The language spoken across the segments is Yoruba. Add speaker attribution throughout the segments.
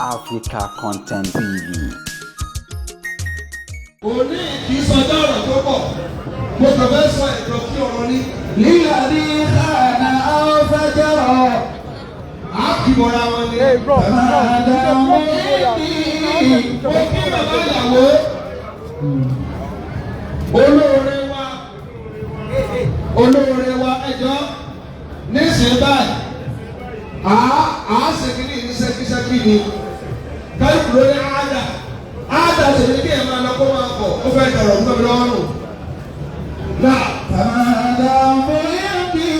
Speaker 1: Africa Content TV.
Speaker 2: Òní kì í sọjọ́ ọ̀rọ̀ tó pọ̀, mo kàn fẹ́ sọ ẹ̀dọ̀ kí ọ̀rọ̀ ní.
Speaker 3: للذي خان أو فجر.
Speaker 2: Á kì mọ́ra wọn ni.
Speaker 3: فما ذنب عندي.
Speaker 2: Mo kí bàbá ìyàwó, olóore wa, olóore wa. Ẹjọ́ nísìnyí báyìí, à á ṣe kí ní ní ṣẹ́kíṣẹ́kí ni kálukú lórí àádà àádà tèmi kí ẹ̀ máa lọ kó máa bọ̀, ó fẹ́ dọ̀rọ̀ fún mi lọ́rùn. Náà.
Speaker 3: فما ذنب عندي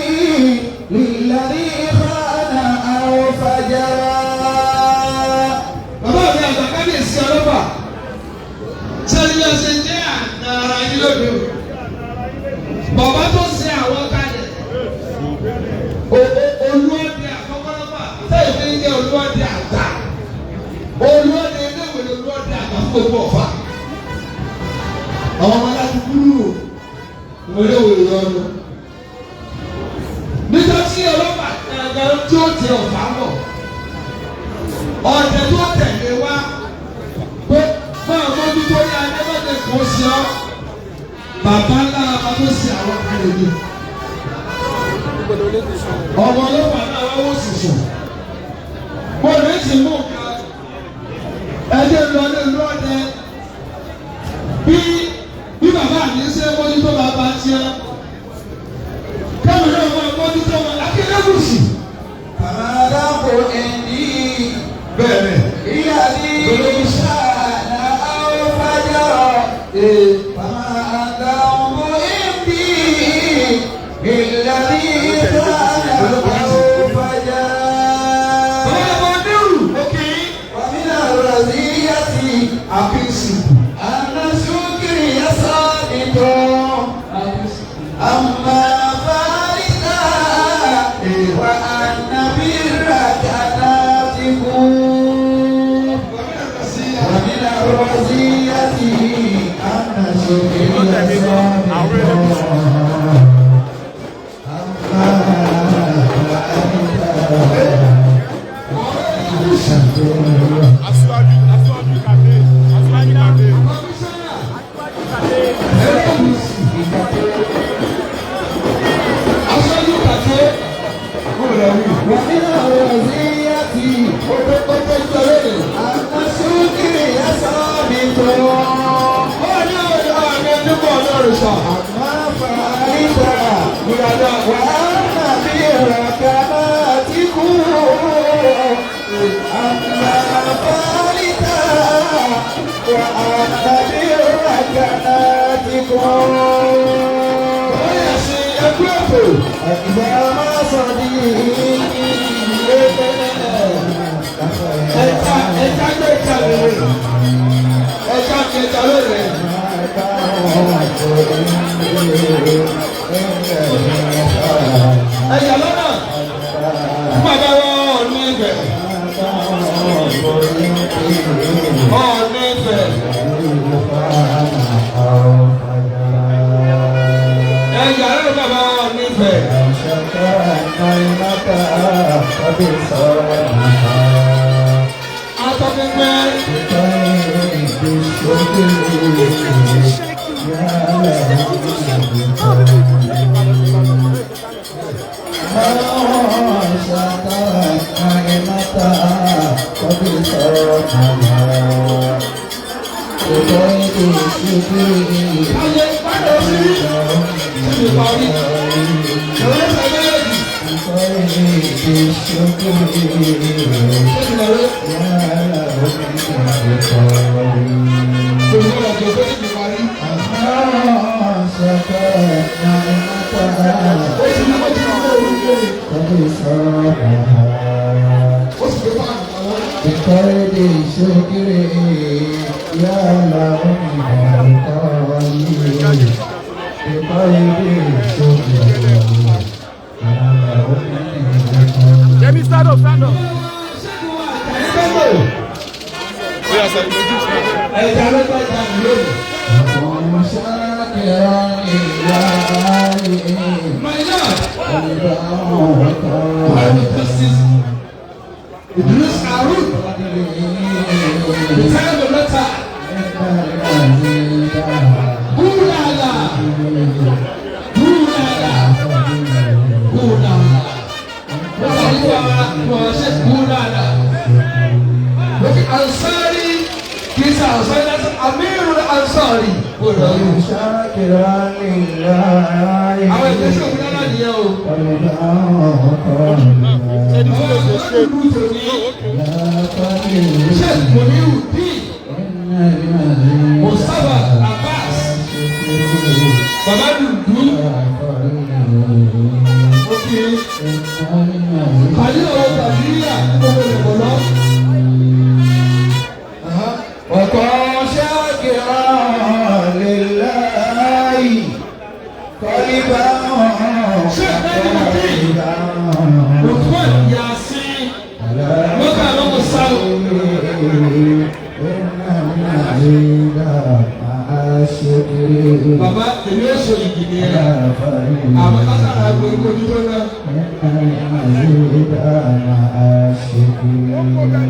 Speaker 3: للذي خان أو فجر.
Speaker 2: Bàbá mi àgbà, kábíyèsí ọlọ́pàá, sẹ́ni bí a ṣe jẹ́ àná ara yín lóde o. Bàbá tó ṣe àwọn kalẹ̀, olúọdẹ àkọ́kọ́ lọ́pàá sẹ́yìn fi ń jẹ́ olúọdẹ àgbà, olúọdẹ eléwèé, olúọdẹ àgbà fún gbogbo Ọ̀fà. Àwọn ọmọ aláàbò kúrú ìwéléwèé lọ́nu nígbà tí ọlọ́pàá gangan tí ó tẹ Ọ̀fà bọ̀, ọ̀dẹ tó tẹ̀lé wá pé máa mójútó ní adébọ̀dé kò sí ọ, bàbá ńlá wa tó ṣe àwọn àlejò ọmọ ọlọ́pàá náà wá wò sùsù, mo lè sì mú nǹkan ẹjẹ lọ ní ìlú ọdẹ bí bí bàbá mi ṣe mójútó bàbá tiẹ̀, kẹ́mi náà máa mójútó wọn akédèkùsì.
Speaker 3: فما ذنب عندي
Speaker 2: Bẹ́ẹ̀ ni.
Speaker 3: للذي خان أو فجر. فما ذنب عندي للذي خان أو فجر.
Speaker 2: Bàbá onírù òkè.
Speaker 3: ومن الرزية
Speaker 2: Àfíìsì.
Speaker 3: أن شكري صادق أما فاردا وأن برك ناتق. ومن الرزية أن شكري صادق أما فاردا.
Speaker 4: Aṣíwájú, Aṣíwájú Kàdé, Aṣíwájú Kàdé.
Speaker 2: Kọmíṣánná ẹlẹ́gùsì, aṣáájú kàdé, gómìnà wí.
Speaker 3: ومن الرزية
Speaker 2: Ó tó ó tó jọ lónìí.
Speaker 3: أن شكري صادق.
Speaker 2: Ó ní ọ̀dọ́ àmì ẹdúgbò ọlọ́run sọ.
Speaker 3: أما فعلت
Speaker 2: Mo dáadáa.
Speaker 3: وأن برك ناتق. أما فعلت وأن برك ناتق.
Speaker 2: Ó yẹ ṣe ẹgbẹ́ ètò.
Speaker 3: أكبر ما صديقي.
Speaker 2: Ẹja ẹja gbé ẹja lónìí. Ẹja gbé ẹja lónìí. Ẹja lọ́nà. Fún bàbá wa Ọ̀ọ̀ni Ifẹ̀. Ọ̀ọ̀ni Ifẹ̀. Ẹja lọ́nà bàbá wa Ọ̀ọ̀ni Ifẹ̀. Atọ́pẹ́pẹ́. Ayé padà sí. Ṣé parí? Ìwé ẹsẹ̀ méjèèjì. Ṣé ti lọ rí? Kò ní ọ̀rọ̀ tó tó ti parí. Ó ti ní ó ti ní orúkọ rẹ̀. Ó sì gbé fáànù pamọ́.
Speaker 3: بقلب شكر يا له من القلب، بقلب شكر يا له من القلب.
Speaker 4: Yemi, stand up, stand up.
Speaker 2: Ṣẹ́gun Àjàní Bello.
Speaker 4: Oya, sir, introduce me.
Speaker 2: Ẹja ló bá jà mí lónìí.
Speaker 3: أكون شاكرا لله.
Speaker 2: My lord,
Speaker 3: قلبا
Speaker 2: I will
Speaker 3: وقالبا.
Speaker 2: justice. Idris Harun, the time of letter. Búlàlà, búlàlà, búlàlà. Wọ́n wà ní wàá wọ́n ṣe búlàlà. Lókè Ansari kì í ṣe Ansari lásán, Amirul Ansari. Búlàlà.
Speaker 3: شاكرا لله
Speaker 2: Àwọn ìgbésẹ̀ òkúta nìyẹn o.
Speaker 3: قلبا
Speaker 4: Ṣé this place dey shake?
Speaker 2: Sheikh Muniruddin Mustapha Abbas Baba Dudu Oke Kàlí ọ̀rọ̀ Kàdíríà gbogbo ìbọ̀lọ́.
Speaker 3: وقال شاكرا لله قلبا
Speaker 2: Usman Yasin Mọ́kà lọ́kọ̀ sáwọ̀. Bàbá èmi ó so ìgì ni ẹ̀. Àmọ́ kásárà gbogbo ojú tó náà.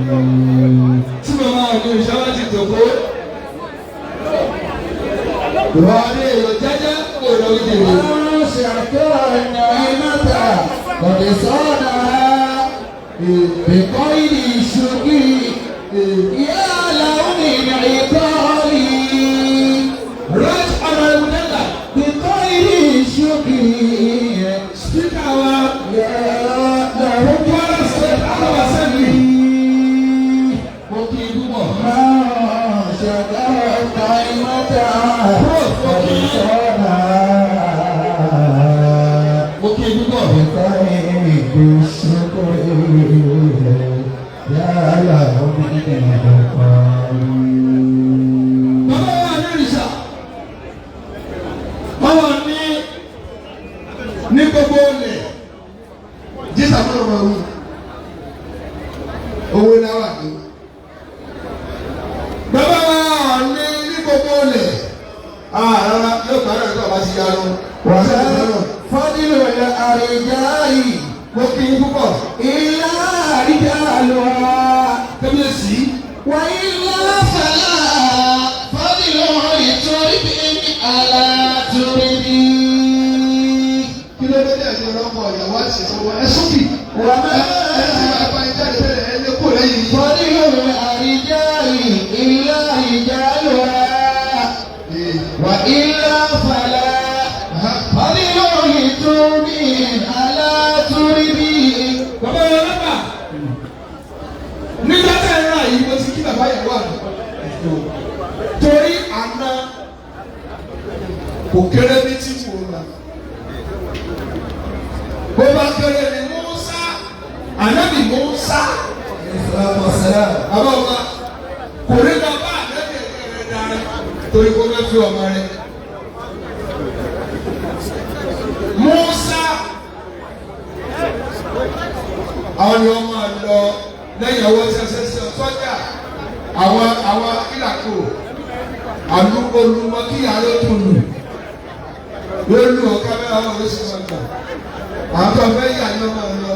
Speaker 2: Tí màmá mi ò ṣáwá ti tòkó. Ìwà ni èrò jẹ́jẹ́ kò lọ ìdèrò.
Speaker 3: قد صانها بقيد الشكر يا له من عقالي
Speaker 2: Right Honourable Dada,
Speaker 3: بقيد الشكر
Speaker 2: Speaker wa
Speaker 3: يا له
Speaker 2: Kwara State House Assembly. Mo kí i púpọ̀.
Speaker 3: ما شكرت نعمة
Speaker 2: Prof mo kí i.
Speaker 3: صانها
Speaker 2: Mo kí i púpọ̀.
Speaker 3: بقيد الشكر يا له من عقالي
Speaker 2: Bàbá wa ní ìrìṣà. Wọ́n wà ní ní gbogbo olè. Jísà fún ọmọ wí. Owó náà wà ní. Bàbá wa ní ní gbogbo olè. Rárá yóò bá rẹ̀ tó bá ti yá lọ.
Speaker 3: وفضل الأرجاء
Speaker 2: Mo kí i púpọ̀.
Speaker 3: إلا رجالها
Speaker 2: Kábíyèsí.
Speaker 3: وإلا فلا فضل لترب على ترب
Speaker 2: Kí ló dé tẹ̀ ṣe rọ́pò ìyàwó àti ìṣòwò ẹ sókè.
Speaker 3: وما
Speaker 2: Ẹ ti máa bá yín jáde tẹ́lẹ̀ ẹ lé kó lẹ́yìn yìí.
Speaker 3: فضل الأرجاء إلا رجالها وإلا فلا فضل لترب على ترب
Speaker 2: Bàbá wa lọ́pàá. Nígbà tẹ̀ ń rà yìí, mo ti kí bàbá ìyàwó àná. Torí àná kò kéré ní títù ọ̀la. Bó bá kéré ni Musa, ànábì Musa. Bàbá wa kò ní lọ bá ànábì ẹgbẹ́ rẹ̀ dára torí kó fẹ́ fi ọmọ rẹ̀. Musa àwọn ni wọ́n máa lọ lẹ́yìn ọwọ́ ṣẹṣẹṣẹ sọ́jà àwọn àwọn kílàkó olùmọ kíyà ló tún lù yóò lù ọ kámẹ́rà wọn ló sì máa gbà àwọn tó fẹ́ yà ni wọ́n máa lọ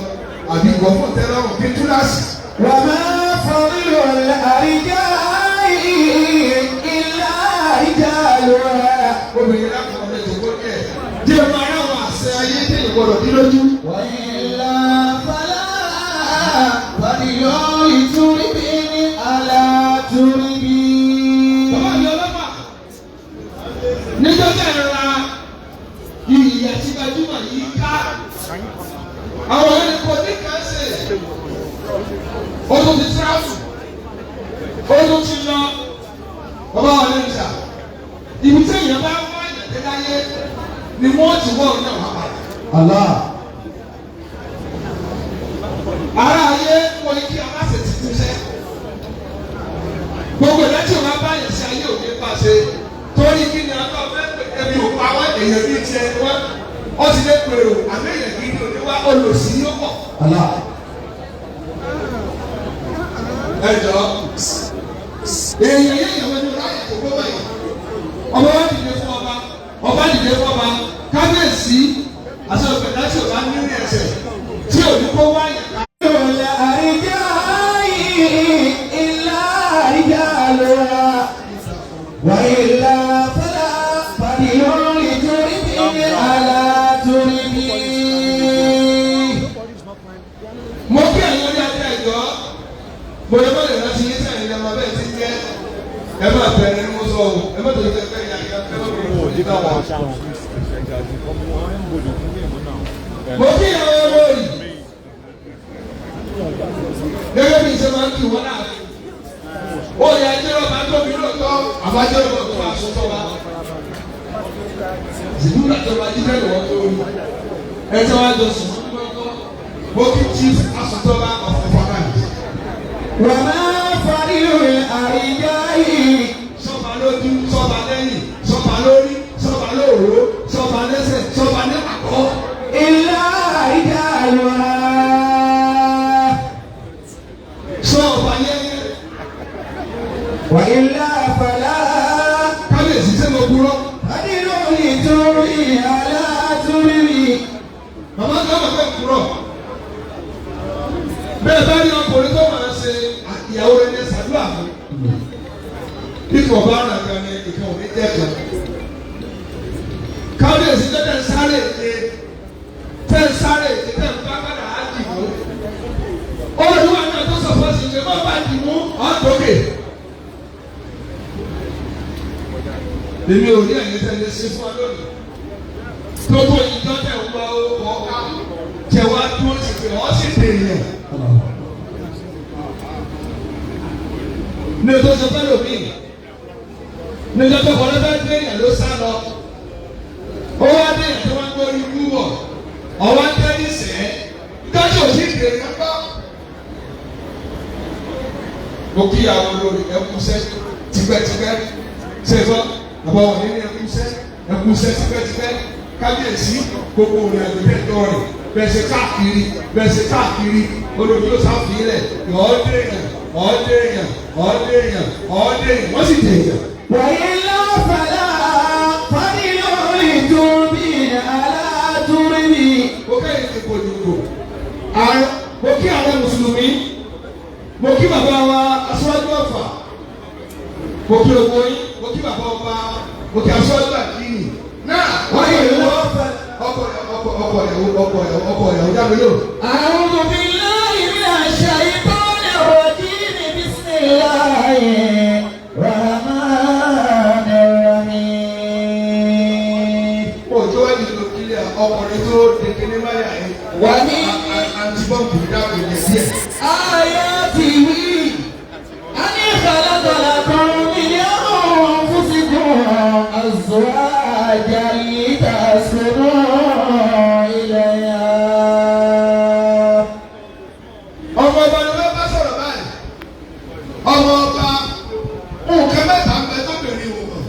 Speaker 2: àbí ìwọ fún tẹ́lọ̀rùn bí túláàsì.
Speaker 3: وما فضل الأرجاء إلا رجالها
Speaker 2: Obìnrin lápò ọ̀rẹ́ tó kó díẹ̀ díẹ̀ máa ráwọn àṣẹ ayé tí ìgbọ́dọ̀ dín lójú.
Speaker 3: وإلا فلا فضل لترب على ترب
Speaker 2: Bàbá mi ọlọ́pàá níjọ́ tẹ̀ ń ra iyì àti gbajúmọ̀ yìí ká àwọn ẹni kò ní kàn ṣe ó tún ti tíráfù ó tún ti lọ bàbá wa ní ìṣà ibi tí èèyàn bá wá ìyàtẹ̀ láyé ni wọ́n ti wọ́ ọ̀nà wà padà.
Speaker 3: Allah
Speaker 2: Ará ayé wọ́n ní kí aláṣẹ ti túnṣe gbogbo ìdájọ́ ìwà bá yẹn ṣe ayé òde bá ṣe torí kí ni àwọn ọmọ ẹbí ò pa wọ́n èèyàn bíi tiẹ̀ wọ́n ó ti lé pèrò àmì èèyàn gidi òde wá olùsí yóò pọ̀.
Speaker 3: Allah
Speaker 2: Ẹ jọ èèyàn yẹn ìyàwó ẹni ráyè tó gbọ́ báyìí ọba wa dìde fún ọba ọba dìde fún ọba kábíyèsí àti ọ̀pẹ̀ láti ọba ní ẹsẹ̀ tí òní kó wáyà ká.
Speaker 3: الأرجاء وإلا فلا فضل لترب على ترب.
Speaker 2: Mo kí ẹ̀yin orí adé ẹ̀jọ́, mo lè má lè rántí yín sẹ́yìn lẹ́mọ bẹ́ẹ̀ ti jẹ́. Ẹ má bẹ̀rẹ̀ ní mo sọ o, ẹ má tẹ̀lé fẹ́ yà ẹ má bẹ̀rẹ̀ ní mo kí àwọn olórí gẹ́gẹ́ bí ìṣe máa ń kí wọn náà. Ó yẹ ẹjẹ́ ọba tóbi lóòótọ́, àbájẹ́ ọba tó wà sọ́tọ́ wa. Zìdúrà tó bá jíjẹ́ ìwọ́n tó rí. Ẹ tí wọ́n á jọ sùn mo kí Chief Asutọba of Ọ̀fọ̀nà.
Speaker 3: وما فضل الأرجاء
Speaker 2: Sọba lójú, sọba lẹ́yìn, sọba lórí, sọba lóòró, sọba lẹ́sẹ̀, sọba ní pàkọ́.
Speaker 3: إلا رجالها.
Speaker 2: Sọba yẹ́yẹ́.
Speaker 3: وإلا فلا
Speaker 2: Kábíyèsí, ṣé mo kúrọ́?
Speaker 3: فضل لترب على ترب.
Speaker 2: Màmá kan máa fẹ́ kúrọ̀. Bẹ́ẹ̀ bá rí ọkùnrin tó máa ń ṣe ìyàwó rẹ̀ ní ṣàdúrà fún. Bí kò bá ràn kan ní ìkan ò ní jẹ́ kan. Kábíyèsí tó tẹ̀ ń sáré èdè, tẹ̀ ń sáré èdè, tẹ̀ ń bá padà á dì mú. Olùwà náà tó sọ̀fọ́ sí ṣe máa bá dì mú ọ̀dọ́kè. Èmi ò ní ẹ̀yìn tẹ́lẹ̀ sí fún ọ lónìí. Gbogbo ìjọ tẹ̀ ń wá ọkọ tẹ̀ wá dúró sí pé ọ́ sì dèèyàn. Ní o tó sọ fẹ́ lómi, ní ìjọ tó kọ́ lọ́fẹ́ dèèyàn ló sá lọ. Ó wá dèèyàn tó wá ń gbórí ikú bọ̀, ọwọ́ ń tẹ́ ní sẹ́, ìtọ́jú ò sí dèèyàn gbọ́. Mo kí àwọn olórí ẹkúṣẹ́ tipẹ́tipẹ́ ṣe fọ́ àbọ̀ wọ̀ nínú ẹkúṣẹ́ ẹkúṣẹ́ tipẹ́tipẹ́. Kábíyèsí, gbogbo òrìn àjò tẹ́tọ́ rẹ̀ bẹ́ẹ̀ ṣe káàkiri, bẹ́ẹ̀ ṣe káàkiri, olórí yóò sáfìlẹ̀ ọ̀ọ́dẹ̀yàn ọ̀ọ́dẹ̀yàn ọ̀ọ́dẹ̀yàn ọ̀ọ́dẹ̀yàn, wọ́n sì dẹ̀yàn.
Speaker 3: وإلا فلا فضل لترب على ترب.
Speaker 2: Mo kẹ́yìn ti kò dìbò ààrẹ, mo kí àwọn mùsùlùmí, mo kí bàbá wa aṣáájú Ọ̀fà, mo kí gbogbo yín, mo kí bàbá ọba, mo kí aṣáájú àdínì náà wọ́n yẹ wọ́n ọkọ ọkọ ọkọ ìyàwó, ọkọ ìyàwó, ọkọ ìyàwó jáde lò.
Speaker 3: أعوذ بالله من الشيطان الرجيم. بسم الله الرحمن الرحيم.
Speaker 2: Òjò wájú ló kílẹ̀ ọkùnrin tó dèkéné báyà yìí.
Speaker 3: Wà ní
Speaker 2: àǹtí bọ́ǹkì dáàbò yẹn díẹ̀.
Speaker 3: آياته أن خلق لكم من أنفسكم أزواجا لتسكنوا إليها.
Speaker 2: Ọmọ ọba ni wọ́n bá sọ̀rọ̀ báyìí. Ọmọ ọba, nǹkan mẹ́ta ń bẹ tóbìnrin wò mọ̀.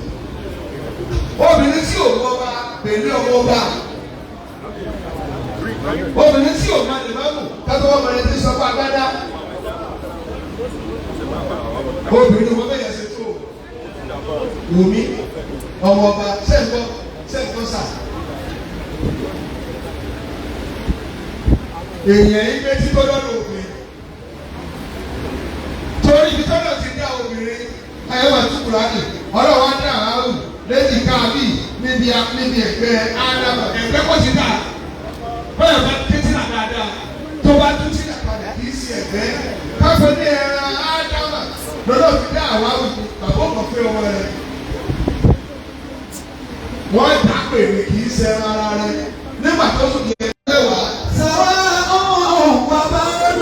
Speaker 2: Obìnrin tí ò mọ ọba pèlú ọmọ ọba, obìnrin tí ò máa lè má mú kátó wọn mọ̀lẹ́ tí sọ fún agbádá, obìnrin wọn bẹ̀yẹ̀ ṣe tó wùmí. Ọmọ ọba, sẹ́ǹgbọ́ sẹ́ǹgbọ́ sà, èèyàn yìí gbé tí tó lọ́dọ̀ obìnrin torí ibi tọ́lọ̀ ti dá obìnrin ayé wa tún Kùránì ọlọ́wọ́ dá àrùn lẹ́yìn káàbì níbi ẹ̀gbẹ́ ádámà, ẹ̀gbẹ́ kò ti dà bẹ́ẹ̀ bá tètè rà dáadáa, tó bá tún ti dà padà kì í ṣe ẹ̀gbẹ́ káfọ́ ní ẹran ádámà lọ́dọ̀ fi dá àwọn àwùjọ. Bàbá òkò pé ọmọ rẹ̀ wọ́n dà pé ní kì í ṣe ẹran ara rẹ̀ nígbà tó tún yẹ mẹ́wàá.
Speaker 3: سواء وبعد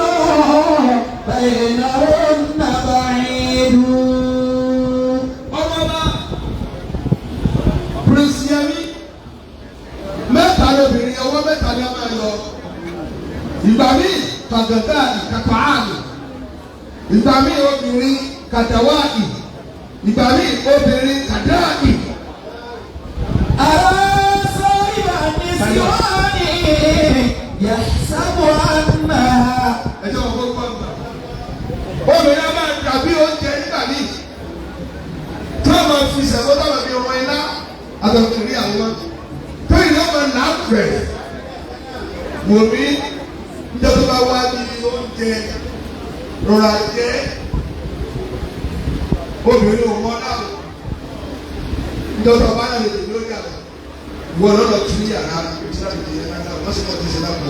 Speaker 3: بينهن بعيد.
Speaker 2: Ọmọ ọba Prince Yemi, mẹ́ta lóbìnrin, ọwọ́ mẹ́ta ni a máa yọ. Ìgbà míì kàgàdà kàkàáàlì, ìgbà míì obìnrin kàdàwáàlì, ìgbà míì obìnrin kàdáàlì.
Speaker 3: أرى صاحب النسوان يحسب أنها
Speaker 2: Ẹjọ́ wọn kó gbọ́ nígbà obìnrin a máa dàbí oúnjẹ nígbà míì tí wọ́n máa fi sẹ̀kọ́ táwọn fi rán iná àtọ̀kùnrin àwọn tó ìlú ọmọ náà fẹ̀ wò mí níjọ́ tó bá wá ní oúnjẹ rọra jẹ́. Obìnrin ò mọ náà. Nítorí ọba náà lè dè lórí àná. Ìwọ lọ́dọ̀ tún yàrá ìsìlámù ti yẹn náà wọ́n sì kọ́ ti ṣe lápò.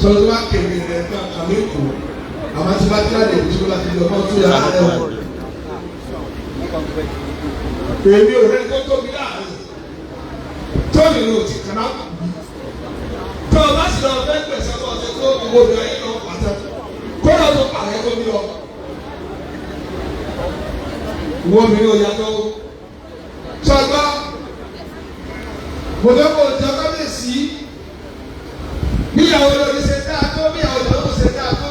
Speaker 2: Sọ̀rọ̀ tó bá kèmí rẹ̀ fún àmì kù, àmọ́ tí bá tí a lè tí ó bá ti lọ mọ́ tún yàrá rẹ̀ wọ̀. Èmi ò rẹ́ tó tóbi láàrin. Tóbi ló ti kàná kù. Tó o bá sì lọ fẹ́ gbẹ̀sẹ̀ bọ́ ọ̀sẹ̀ tó owó mi ayé lọ pàtó. Kó lọ tó pàrẹ́ tó mi lọ. Ìwọ mi ò yàtọ̀ o. Sọgbà, mo fẹ́ kó o jẹ kábíyèsí. Bíyàwó lórí ṣe dáa tó, bíyàwó lórí ṣe dáa tó,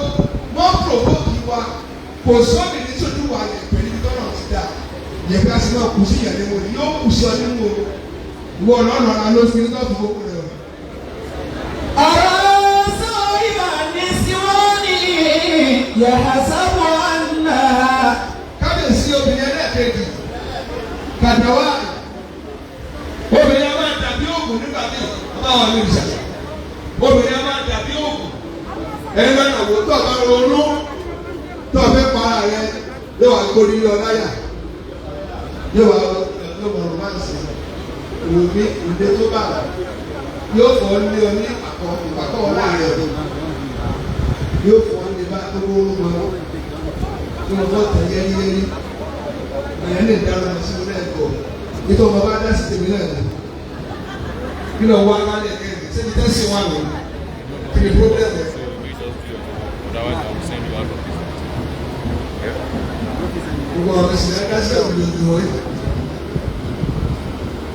Speaker 2: wọ́n pòròvókì wa, kò sóbì ní tójú wa lè pè níbi tọ́nà ti dáa. Yẹ̀pẹ́ àti náà kù sí ìyàlẹ́ wo ni yóò kù sí ọ nínú o. Ìwọ ọ̀nà ọ̀nà ló fi ní tọ́jú gbogbo rẹ̀ o.
Speaker 3: أرى صاحب النسوان يحسب أنها
Speaker 2: Kábíyèsí obìnrin ẹlẹ́ẹ̀kejì, kàdáwà, obìnrin a máa dàbí òògùn nígbà míì, a máa wà ní ìṣàlẹ̀. Obìnrin a máa dàbí òògùn. Ẹni máa nà wò tó ọ̀gá ronú tó ọ̀fẹ́ para rẹ yóò wá gbórí lọ láyà yóò wá yóò wá romance òní òde tó bá yóò fọ́ lé ọ ní ìpàkọ́ ìpàkọ́ ọ̀la rẹ yóò fọ́ lé bá tó gbóró mọ́ tó lọ fọ́ tẹ̀ yẹ́rìyẹ́rì ìyẹn lè dára lọ sí ilé ẹ̀kọ́ nítorí wọn bá dá sí tèmi náà ni kí lọ wá lálẹ́ kẹ́rin ṣébi tẹ́sí wà lọ kí ni problem ẹ̀.
Speaker 4: So we just do your job. Otherwise, I will send you out of this meeting. Yeah?
Speaker 2: Gbogbo ọ̀rọ̀ sì ẹ́ dá sí ọ̀rọ̀ ìlú rẹ̀.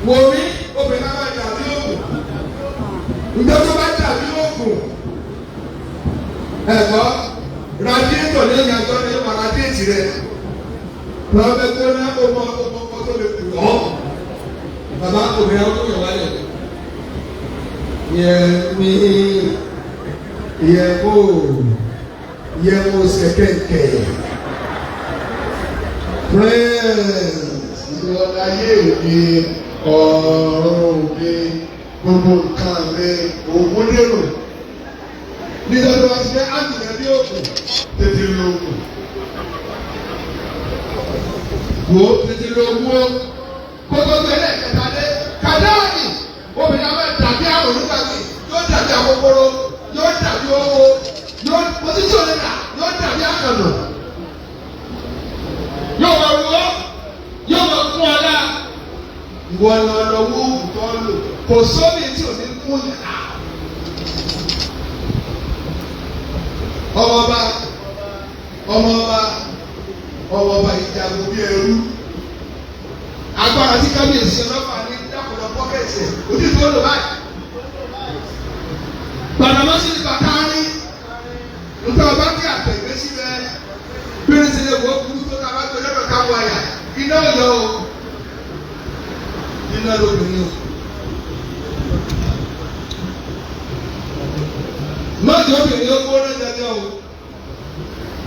Speaker 2: Wò mí, obìnrin náà máa dàbí òògùn. Ǹjẹ́ tó bá dàbí òògùn? Ẹ̀gbọ́, radiétọ̀ ní ìyàtọ̀ ní ìmọ̀ radiétì rẹ̀. Lọ́wọ́ tó ní ọmọ ọmọ ọmọ tó lè kù ọ́. Bàbá obìnrin ọdún yẹn wálẹ̀. Yẹ̀mí yẹ̀mó yẹ̀mó sẹ̀kẹ̀kẹ̀. Prince ìwọláyé mi ọ̀run mi gbogbo nǹkan mi ògùn lérò nítorí wọn ti fẹ́ àtìlẹ́ bí òkú tètè lo ògùn wò ó tètè lo ògùn o kótó tó ẹlẹ́ẹ̀kẹta dé kàdáàní obìnrin àwọn dàbí àrùn nígbà míì yóò dàbí àkókòrò yóò dàbí owó yóò mọ́títì òní rà yóò dàbí àkànnà yóò máa wọ yóò máa kún ọ lá. Ìwọ lọ lọ wó oògùn tó ń lò kò sómi tí ò ní kún yàrá. Ọmọọba ọmọọba ọmọọba ìjagun bí ẹrú. Agbára tí kábíyèsí ọlọ́pàá ní dákùnà pọ́kẹ́tì ẹ̀ ojú tó lò báyìí. Gbàdámọ́sí ní bàtà rí. Nǹkan ọba kí àtẹ̀gbẹ́sí rẹ̀ bẹ́ẹ̀ ti lè wọ́ kú tó ta bá gbé lọ́dọ̀ ká wáyà iná yọ o iná lóbìnrin o. Mọ́jọ́ obìnrin ó gbóná jẹjẹ o.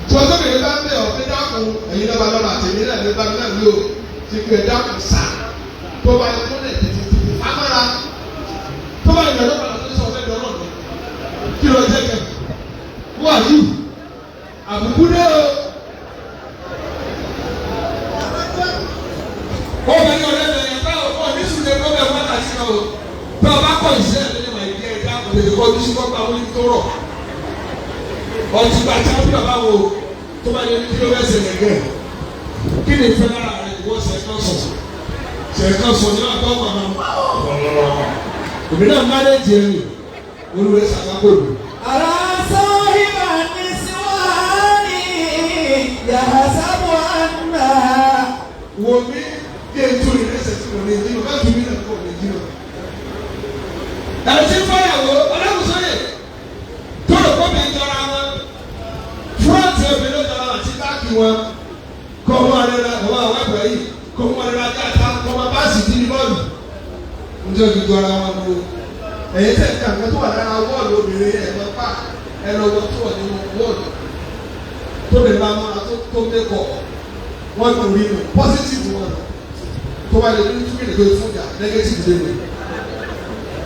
Speaker 2: Tọ́sọ́bìnrin bá ń bẹ̀ ọ́ pé dákun ẹ̀yin lọ́ba lọ́ba àtẹ̀mí náà ló bá mi náà wí o ti pè dákun sá tó bá yẹ kó lè tètè tètè fámọ́ra tó bá yẹ lọ́ba lọ́ba tó sọ fẹ́ dọ́rọ̀ mi kí ló jẹ́ kẹ́ wọ́n àyù àbùkù dé o. Obìnrin ọ̀rẹ́ rẹ̀ yẹn báwo kọ́ ní sùn lè kọ́ bẹ́ẹ̀ wọ́n kà sí ọ. Bí ọba kọ ìṣe ẹ̀ lẹ́yìn máa di ẹja kò lè kọ́ ojú sí kọ́kọ́ àwọn oníbi tó rọ̀. Ọtí gba tí wọ́n bí bàbá wo tó bá yẹ kí ló bẹ́ẹ̀ ṣẹlẹ̀ gẹ̀. Kí ni ìfẹ́ lára rẹ̀ ìwọ sẹ̀kán sọ̀? Sẹ̀kán sọ̀ ní ọ̀tọ̀ màmá. Òbí náà mánéjì ẹ̀rù olùwẹ̀ sàkákòlù.
Speaker 3: أرى صاحب النسوان يحسب أنها
Speaker 2: Wò mí bí ètò ìrẹsẹ̀ tí mo lè jí lọ, bá tún mí náà kò lè jí lọ. Ẹ̀sìn fọ́yàwó ọlọ́kùnsóyè tó lè kó mi jọra wọn. Fúrọ́ǹtì obìnrin ló jọra wọn àti báàkì wọn. Kọ́ ọmọ rẹ̀ ra ọmọ àwọn ẹgbẹ́ yìí, kọ́ ọmọ rẹ̀ ra káàtà, kọ́ ọmọ báàsì dín ní bọ́ọ̀lù. Njẹ́ òbí jọra wọn lò. Ẹ̀yin tẹ̀ ká nǹkan tó wà lára wọ́ọ̀lù obìnrin ẹ̀ lọ pa ẹ lọ wọ tó wà nínú wọ́ọ̀lù. Tó lè bá mọ́ra tó mẹ́kọ̀ọ́ wọ́n kò rí nù positive wọn tó bá lè ní túbí lè gbé fún ìjà negative lè lè.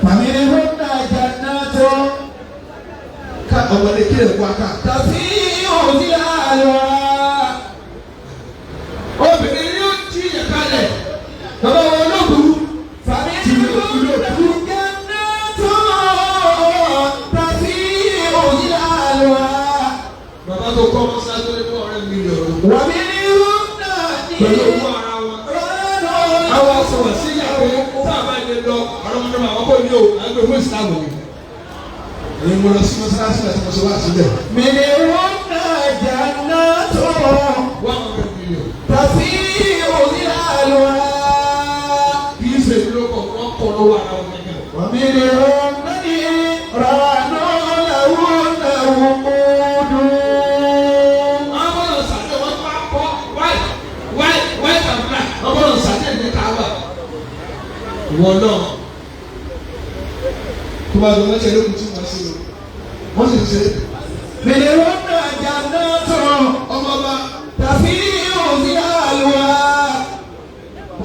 Speaker 3: فمنهن جنات
Speaker 2: Ká ọmọdé kí lè kó aká.
Speaker 3: تفيء ظلالها
Speaker 2: Wọ́n tó kọ́ mọ́sálásí tó lé ní ọ̀rẹ́ mílíọ̀nù.
Speaker 3: ومنهن
Speaker 2: Pẹ̀lú owó ara wọn.
Speaker 3: نيران
Speaker 2: Àwọn sọ̀rọ̀ sí ìyàwó tá a bá lè lọ ọ̀rọ̀ ọmọdé àwọn kò ní o, à ń gbé fún ìsìlámù ni. Èyí mo lọ sí mọ́sálásí àti mọ́sálásí bẹ̀.
Speaker 3: منهن جنات
Speaker 2: 100 million.
Speaker 3: تفيء ظلالها
Speaker 2: Kì í ṣe ìlú lóko, wọ́n kọ́ lọ́wọ́ ara wọn gẹ́gẹ́.
Speaker 3: ومنهن نيران لهن وقود
Speaker 2: Àwọn bọ́lọ̀ sàdé wọ́n bá kọ́ white white white and black. Wọ́n bọ́lọ̀ sàdé ní Kaaba. Ìwọ náà tó bá lọ lọ́sẹ̀ lókun tí wọ́n ṣe o. Wọ́n sì ṣe
Speaker 3: منهن جنات
Speaker 2: ọmọ ọba
Speaker 3: تفيء ظلالها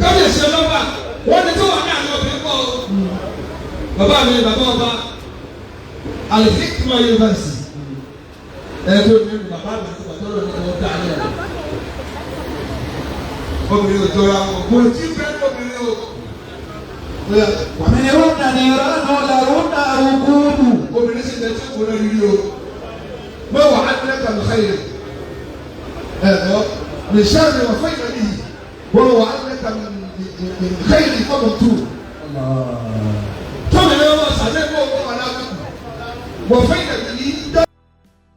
Speaker 2: kábíyèsí ọlọ́ba wọ́n ní tó wà ní àná obìnrin pọ̀ o. Bàbá mi bàbá ọba Al-Hikma University. Ẹ tó ní bàbá mi àti bàbá lónìí wọ́n dá ní ẹ̀. Obìnrin ò jọra wọn, kò tí bẹ́ẹ̀ ní obìnrin o. Bóyá
Speaker 3: ومنهن نيران لهن وقود
Speaker 2: obìnrin sì lè tí kò náà rírí o. Mẹ́wàá á ní ẹ̀ka lùkẹ́yẹ. Ẹ̀rọ lè ṣáàrì wà fún ìrìn yìí. Wọ́n wà á ní ẹ̀ka lùkẹ́yẹ fọ́mọ̀ tù. Tóbi ní wọ́n sàlẹ̀ kó wọ́n wà lábẹ́. Wọ́n fẹ́